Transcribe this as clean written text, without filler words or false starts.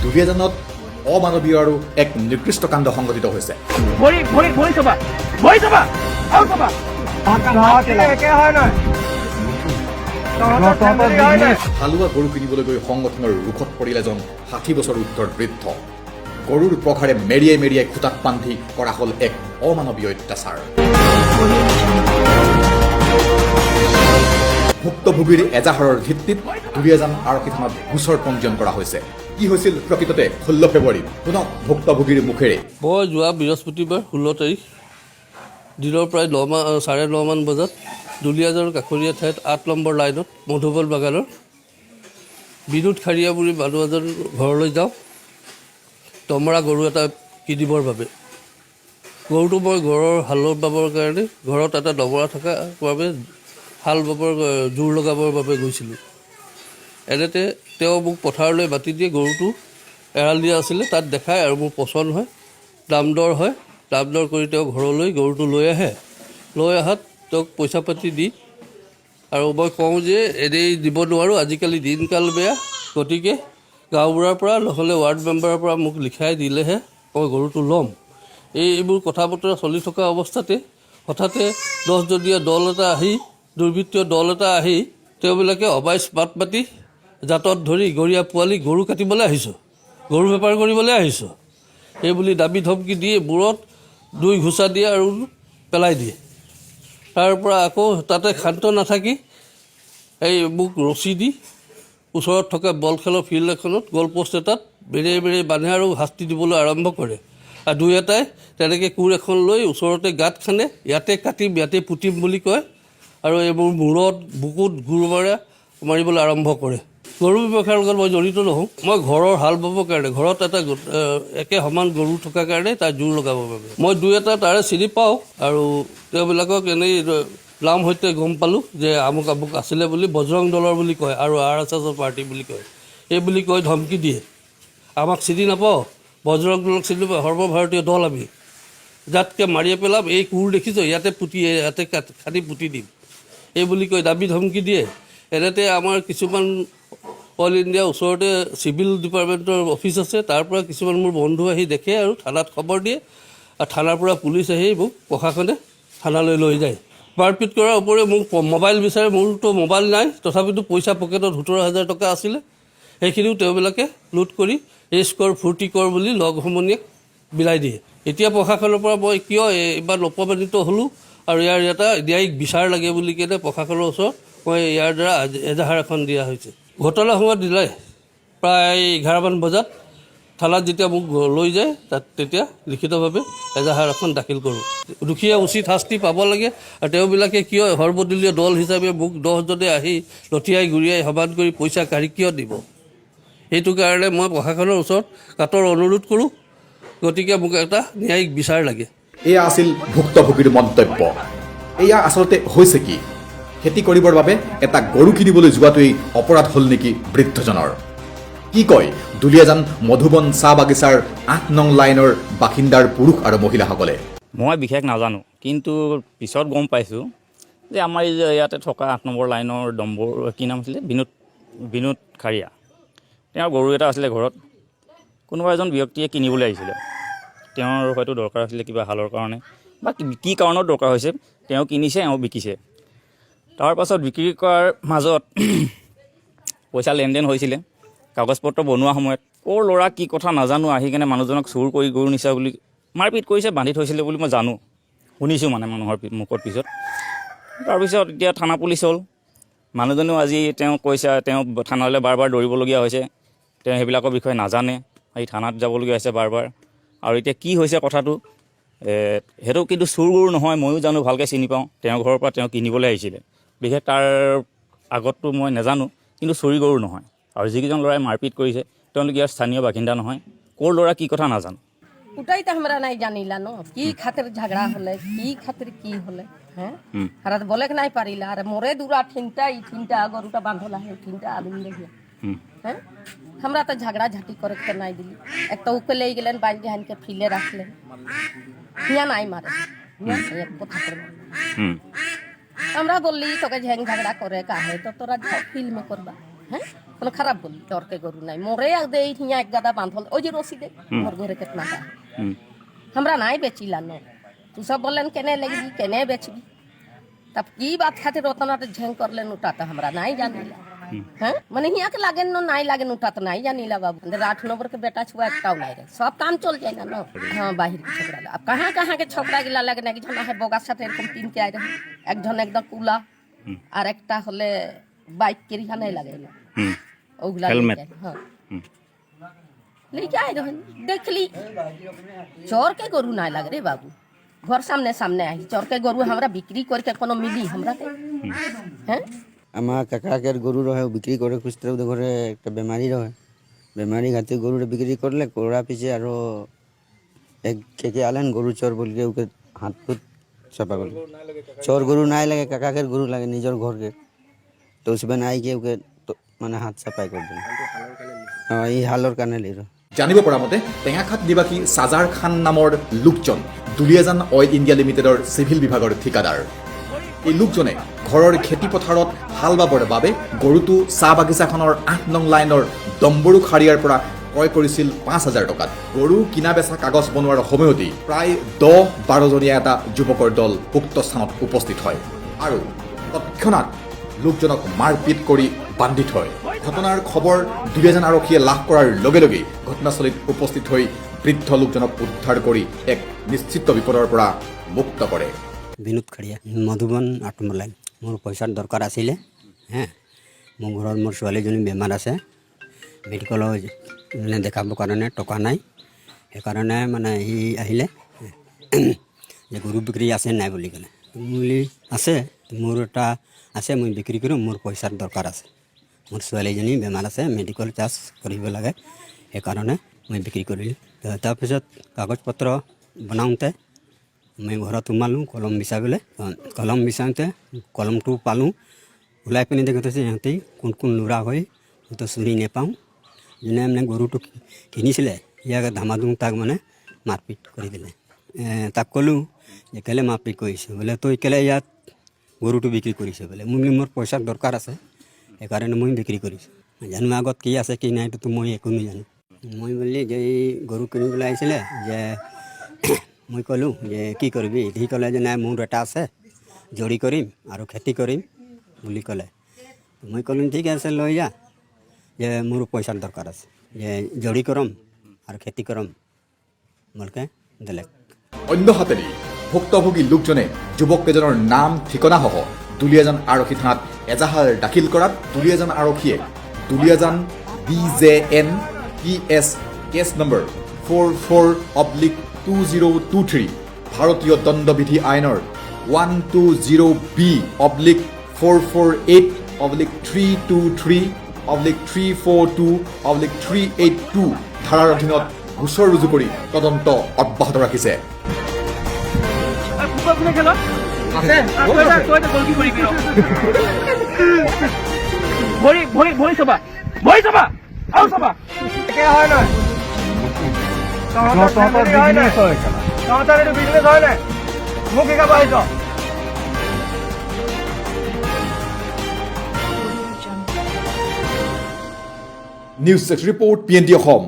দুলীয়াজানত অমানৱীয় আৰু এক নিকৃষ্ট কাণ্ড সংঘটিত হৈছে। ভৰি ভৰি ভৰি চাবা, ভৰি চাবা আৰু চাবা। একে হয় নহয়? হালোৱা গৰু কিনিবলৈ গৈ সংগঠনৰ ৰোষত পৰিল এজন 60 বছৰ ঊৰ্ধৰ বৃদ্ধ। গৰুৰ পঘাৰে মেৰিয়াই মেৰিয়াই খুঁটাত বান্ধি কৰা হ'ল এক অমানৱীয় অত্যাচাৰ। ভুক্তভোগীৰ এজাহাৰৰ ভিত্তিত দুলীয়াজান আৰক্ষী থানাত গোচৰ পঞ্জীয়ন কৰা হৈছে। কি হৈছিল প্ৰকৃততে 16 ফেব্ৰুৱাৰীত, শুনক ভুক্তভোগীৰ মুখেৰে। মই যোৱা বৃহস্পতিবাৰ 16 তাৰিখ দিনৰ প্ৰায় 9মান 9:30মান বজাত দুলীয়াজানৰ কাষৰীয়া ঠাইত 8 নম্বৰ লাইনত মধুবন বাগানৰ বিনোদ খাৰিয়া বুলি মানুহ এজন ঘৰলৈ যাওঁ দমৰা গৰু এটা কিনিবৰ বাবে। গৰুটো মই ঘৰৰ হালৰ বাবৰ কাৰণে, ঘৰত এটা দমৰা থকাৰ বাবে হাল বাবৰ জোৰ লগাবৰ বাবে গৈছিলোঁ। এনেতে তেওঁ মোক পথাৰলৈ মাতি দিয়ে। গৰুটো এৰাল দিয়া আছিলে, তাত দেখায় আৰু মোৰ পচন্দ হয়, দাম দৰ হয়। দাম দৰ কৰি তেওঁ ঘৰলৈ গৰুটো লৈ আহে। লৈ অহাত তেওঁক পইচা পাতি দি আৰু মই কওঁ যে এনেই দিব নোৱাৰোঁ, আজিকালি দিনকাল বেয়া, গতিকে গাঁওবুঢ়াৰ পৰা নহ'লে ৱাৰ্ড মেম্বাৰৰ পৰা মোক লিখাই দিলেহে মই গৰুটো ল'ম। এইবোৰ কথা বতৰা চলি থকা অৱস্থাতে হঠাতে 10জনীয়া দল এটা আহি, দুৰ্বৃত্তীয় দল এটা আহি তেওঁবিলাকে অবাইচ মাত মাতি জাতত ধৰি "গৰীয়া পোৱালি, গৰু কাটিবলৈ আহিছ, গৰু বেপাৰ কৰিবলৈ আহিছ" এই বুলি দাবী ধমকি দিয়ে, মূৰত দুই ঘোচা দিয়ে আৰু পেলাই দিয়ে। তাৰ পৰা আকৌ তাতে ক্ষান্ত নাথাকি এই মোক ৰছী দি ওচৰত থকা বল খেলৰ ফিল্ড এখনত গ'ল পোষ্ট এটাত বেৰিয়াই বেৰিয়াই বান্ধে আৰু শাস্তি দিবলৈ আৰম্ভ কৰে। আৰু দুই এটাই তেনেকৈ কোৰ এখন লৈ ওচৰতে গাঁত খান্দে, "ইয়াতে কাটিম, ইয়াতে পুতিম" বুলি কয় আৰু এইবোৰ মূৰত, বুকুত গোৰ মাৰিবলৈ আৰম্ভ কৰে। গৰু ব্যৱসায়ৰ লগত মই জড়িত নহওঁ। মই ঘৰৰ হাল বাবৰ কাৰণে, ঘৰত এটা একে সমান গৰু থকাৰ কাৰণে তাৰ জোৰ লগাবৰ বাবে। মই দুই এটা তাৰে চিনি পাওঁ আৰু তেওঁবিলাকক এনেই নাম সৈতে গম পালোঁ যে আমুক আমুক আছিলে বুলি। বজৰং দলৰ বুলি কয় আৰু আৰএছএছৰ পাৰ্টি বুলি কয়। এই বুলি কৈ ধমকি দিয়ে, "আমাক চিনি নাপাওঁ? বজৰং দলক চিনি নাপাওঁ? সৰ্বভাৰতীয় দল আমি। যাতকৈ মাৰিয়ে পেলাম। এই কোৰ দেখিছ? ইয়াতে পুতি, ইয়াতে খান্দি পুতি দিম" এই বুলি কৈ দাবী ধমকি দিয়ে। এনেতে আমাৰ কিছুমান অল ইণ্ডিয়া ওচৰতে চিভিল ডিপাৰ্টমেণ্টৰ অফিচ আছে, তাৰ পৰা কিছুমান মোৰ বন্ধু আহি দেখে আৰু থানাত খবৰ দিয়ে আৰু থানাৰ পৰা পুলিচ আহি মোক প্ৰশাসনে থানালৈ লৈ যায়। মাৰপিট কৰাৰ উপৰিও মোক মোবাইল বিচাৰে। মোৰতো মোবাইল নাই, তথাপিতো পইচা পকেটত 17,000 টকা আছিলে, সেইখিনিও তেওঁবিলাকে লুট কৰি ৰেষ্ট কৰ, ফূৰ্তি কৰ বুলি লগ সমনীয়াক বিলাই দিয়ে। এতিয়া প্ৰশাসনৰ পৰা মই কিয় ইমান অপমানিত হ'লোঁ আৰু ইয়াৰ এটা ন্যায়িক বিচাৰ লাগে বুলি কেনে প্ৰশাসনৰ ওচৰত মই ইয়াৰ দ্বাৰা এজাহাৰ এখন দিয়া হৈছে। ঘটনা সময়ত দিলে প্ৰায় 11মান বজাত থানাত যেতিয়া মোক লৈ যায়, তাত তেতিয়া লিখিতভাৱে এজাহাৰ এখন দাখিল কৰোঁ। দুখীয়া উচিত শাস্তি পাব লাগে। আৰু তেওঁবিলাকে কিয় সৰ্বদলীয় দল হিচাপে মোক 10জনে আহি লঠিয়াই গুৰিয়াই সমান কৰি পইচা কাঢ়ি কিয় দিব? সেইটো কাৰণে মই প্ৰশাসনৰ ওচৰত কাতৰ অনুৰোধ কৰোঁ। গতিকে মোক এটা ন্যায়িক বিচাৰ লাগে। এয়া আছিল ভুক্তভোগীৰ মন্তব্য। এয়া আচলতে হৈছে কি? খেতি কৰিবৰ বাবে এটা গৰু কিনিবলৈ যোৱাটোৱেই অপৰাধ হ'ল নেকি বৃদ্ধজনৰ? কি কয় দুলীয়াজান মধুবন চাহ বাগিচাৰ 8 নং লাইনৰ বাসিন্দাৰ পুৰুষ আৰু মহিলাসকলে? মই বিশেষ নাজানো, কিন্তু পিছত গম পাইছোঁ যে আমাৰ এই যে ইয়াতে থকা 8 নম্বৰ লাইনৰ ডম্বৰ, কি নাম আছিলে, বিনোদ, বিনোদ খাৰিয়া, তেওঁৰ গৰু এটা আছিলে ঘৰত। কোনোবা এজন ব্যক্তিয়ে কিনিবলৈ আহিছিলে। তেওঁৰ হয়তো দৰকাৰ আছিলে কিবা হালৰ কাৰণে বা কি কি কাৰণত দৰকাৰ হৈছে। তেওঁ কিনিছে, এওঁ বিকিছে। তাৰ পাছত বিক্ৰী কৰাৰ মাজত পইচা লেনদেন হৈছিলে। কাগজ পত্ৰ বনোৱা সময়ত ক'ৰ ল'ৰা, কি কথা নাজানো, আহি কেনে মানুহজনক চুৰ কৰি গৰু নিছা বুলি মাৰপিট কৰিছে, বান্ধি থৈছিলে বুলি মই জানো, শুনিছোঁ মানে মানুহৰ মুখত পিছত। তাৰপিছত এতিয়া থানা পুলিচ হ'ল। মানুহজনেও আজি তেওঁ কৈছে, তেওঁ থানালৈ বাৰ বাৰ দৌৰিবলগীয়া হৈছে। তেওঁ সেইবিলাকৰ বিষয়ে নাজানে, এই থানাত যাবলগীয়া হৈছে বাৰ বাৰ। আৰু এতিয়া কি হৈছে কথাটো, সেইটো কিন্তু চুৰ গৰু নহয়, ময়ো জানো, ভালকৈ চিনি পাওঁ। তেওঁৰ ঘৰৰ পৰা তেওঁ কিনিবলৈ আহিছিলে। বিশেষ তাৰ আগততো মই নাজানো, কিন্তু চুৰি গৰু নহয়। আৰু যিকেইজন ল'ৰাই মাৰপিট কৰিছে, তেওঁলোক ইয়াৰ স্থানীয় বাসিন্দা নহয়। ক'ৰ ল'ৰা, কি কথা নাজানো। ওটাই তো আমরা নাই জানিলা ন, কি খাতির ঝগড়া হলে, কি খাতির কি হলে। হ্যাঁ, আর বলে নাই পারিলা। আর মোরে দুরা ঠিনটা, ই ঠিনটা গরুটা বাঁধলা है, ঠিনটা আদমি রহিয়া। হ্যাঁ, हमरा তো ঝগড়া ঝাঁটি করে তো নাই দিলি। এক তো ওকে লই গেলেন, বান্ধি হানকে ফিলে রাখলেন। হিয়া নাই মারে, হিয়া এক কথা করে মারে। আমরা বললি তোকে ঝ্যাং ঝগড়া করে কাহে তো তোরা যাও ফিল্মে করবা। হ্যাঁ, কোনো খারাপ বললি? চরকে গরু নাই মোরে দে হিয়া এক গাদা বাঁধল ওই যে রশি দে মোর ঘরে কেতনা টা हमरा নাই বেচিলা নো। तू सब बोलन केने लगबी केने बेचबी, तब की बात खातिर ओतना तो झेंग करलेन उटा तो हमरा नहीं जानिला। हैं, माने हिया के लागेन नो नहीं लागेन उटा तो नहीं जानिला बाबू। अंदर 8 नंबर के बेटा छुआ एकटाও নাই रे, सब काम चल जाए ना नो। हाँ, बाहिर के छोकरा अब कहाँ कहाँ के छोकरा गिला লাগে না, একজন है বগার সাথে এরকম তিনটে আয় রহে, একজন একদম কুলা আর একটা হলে বাইক के रिहा नहीं लागे ना ओगला। हेलमेट। हाँ, लेके आए रहन देखली चोर के गरु ना लाग रे बाबू। घर सामने सामने आई चोर के गरु हमरा बिक्री करके कोनो मिली हमरा के? हैं। আমার কাকাকে গরু রহে বিক্রি করে খুঁজতে ঘরে একটা বেমারি রহে, বেমারি খাতির গরুটা বিক্রি করলে করার পিছে আরো এক কে কে আলেন গরু চোর বলকে ওকে হাত ফুট চাপা করলে। চোর গরু নাই লাগে, কাকাকে গরু লাগে নিজের ঘরকে, তো उसमें নাই কে ওকে মানে হাত চাপাই করে দিল। হ্যাঁ, এই হালর কানে লিল। জানিব পৰা মতে টেঙাখাট নিবাসী চাজাৰ খান নামৰ লোকজন দুলীয়াজান অইল ইণ্ডিয়া লিমিটেডৰ চিভিল বিভাগৰ ঠিকাদাৰ। এই লোকজনে ঘৰৰ খেতিপথাৰত হাল বাবৰ বাবে গৰুটো চাহ বাগিচাখনৰ 8 নং লাইনৰ ডম্বৰু খাৰিয়াৰ পৰা ক্ৰয় কৰিছিল 5000 টকাত। গৰু কিনা বেচা কাগজ বনোৱাৰ সময়তেই প্ৰায় 10-12জনীয়া এটা যুৱকৰ দল উক্ত স্থানত উপস্থিত হয় আৰু তৎক্ষণাত লোকজনক মাৰপিট কৰি বান্ধি থয়। ঘটনাৰ খবৰ দুলীয়াজান আৰক্ষীয়ে লাভ কৰাৰ লগে লগেই ঘটনাস্থলীত উপস্থিত হৈ বৃদ্ধ লোকজনক উদ্ধাৰ কৰি এক নিশ্চিত বিপদৰ পৰা মুক্ত কৰে। বিনোদ খাৰিয়া, মধুবন 8 নম্বৰ লাইন। মোৰ পইচাৰ দৰকাৰ আছিলে হে, মোৰ ঘৰত মোৰ ছোৱালীজনী বেমাৰ আছে, মেডিকেলত মানে দেখাবৰ কাৰণে টকা নাই, সেইকাৰণে মানে সি আহিলে যে গৰু বিক্ৰী আছে নাই বুলি ক'লে। বুলি আছে, মোৰ এটা আছে, মই বিক্ৰী কৰোঁ, মোৰ পইচাৰ দৰকাৰ আছে, মোৰ ছোৱালীজনী বেমাৰ আছে, মেডিকেল চাৰ্জ কৰিব লাগে, সেইকাৰণে মই বিক্ৰী কৰিলোঁ। তাৰপিছত কাগজ পত্ৰ বনাওঁতে মই ঘৰত সোমালোঁ কলম বিচাৰিবলৈ। কলম বিচাৰোঁতে কলমটো পালোঁ, ওলাই পিনি দেখোঁতে সিহঁতি কোন কোন ল'ৰা হৈ মইতো চিনি নেপাওঁ, যোনে মানে গৰুটো কিনিছিলে ইয়াক ধামাধুম তাক মানে মাৰপিট কৰি দিলে। তাক ক'লোঁ যে কেলৈ মাৰপিট কৰিছে বোলে, তই কেলৈ ইয়াত গৰুটো বিক্ৰী কৰিছে বোলে। মই বোলো মোৰ পইচাৰ দৰকাৰ আছে, সেইকাৰণে মই বিক্ৰী কৰিছোঁ। জানো আগত কি আছে কি নাই এইটোতো মই একো নাজানো। মই বুলি যে এই গৰু কিনিবলৈ আহিছিলে যে মই ক'লোঁ যে কি কৰিবি, সি ক'লে যে নাই মোৰ এটা আছে, জৰি কৰিম আৰু খেতি কৰিম বুলি ক'লে। মই ক'লোঁ ঠিক আছে লৈ যা, যে মোৰ পইচাৰ দৰকাৰ আছে, যে জৰি কৰম আৰু খেতি কৰম মোলকে দিলে। অন্যহাতেদি ভুক্তভোগী লোকজনে যুৱককেইজনৰ নাম ঠিকনাসহ দুলীয়াজান আৰক্ষী থানাত এজাহাৰ দাখিল কৰাত দুলীয়াজান আৰক্ষীয়ে Duliajan DJN PS case number 44/2023 ভাৰতীয় দণ্ডবিধি আইনৰ 120B/448/323/342/382 ধাৰাৰ অধীনত গোচৰ ৰুজু কৰি তদন্ত অব্যাহত ৰাখিছে। ফুটবল কোনে খেল আছে? তই গল কি কৰিবি? ভৰি ভৰি ভৰি চাবা, ভৰি চাবা আৰু চাবা। হয় নহয়? তহঁতৰ এইটো বিজনেছ হয় নাই? মোক শিকাব আহিছ? News desk report, PNT Assam.